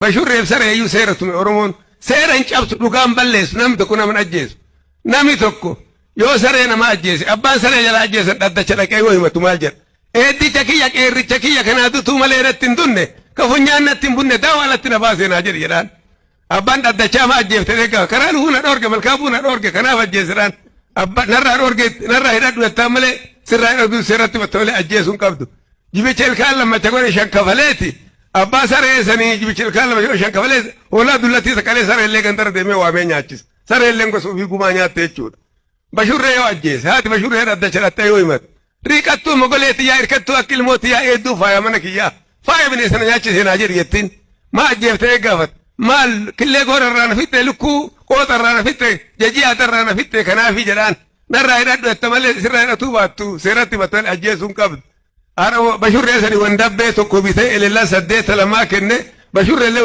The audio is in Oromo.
Bashurreef sareeyyuu seera tume Oromoon. Seera hin cabsu, dhugaan balleessu, namni tokko nama hin ajjeesu. Namni tokko yoo saree nama ajjeese, abbaan saree jala ajjeesan dhaddacha dhaqee yoo himatu maal jedha? Eeddicha kiyya, qeerricha kiyya kanaa dutuu malee irratti hin dunne, ka funyaan natti hin bunne, daawaa alatti na baasee naa jedhi jedhaan. Abbaan dhaddachaa ma ajjeefte egaa karaa dhufuu na dhoorge, malkaa bu'uu na dhoorge, kanaaf ajjeesedhaan. Abba narraa dhoorge, narraa hidhadhu jettaan malee sirraa hidhadhu seeratti matta malee ajjeesuu hin qabdu. Jibicha ilkaan lammacha godhe shan kafaleeti. Abbaa saree sanii jibicha ilkaan lama godhe shan kafalee hoolaa dullattii saqalee saree illee gandara deemee waamee nyaachisa. Saree illee gosa ofii gumaa nyaatte jechuudha. Bashurree yoo ajjeese, haati bashurree dhaddacha dhattee yoo himate. Riiqattuu mogolee tiyyaa, hirkattuu akka ilmoo tiyyaa, eedduu faaya mana kiyyaa. Faaya bineensa na nyaachisee naa jedhi jettiin. Maa ajjeeftee gaafate. Maal killee goora irraa na fixxe, lukkuu qooxa irraa na fixxe, jajii haadha irraa na fixxe, kanaafi jedhaan. Narraa hidhadhu jetta malee sirraa hidhatuu baattu seeratti matta malee ajjeesuu hin qabdu. Haadha bashurree sani wandabbee tokko bitee elellaa saddeeta lamaa kenne, bashurree illee.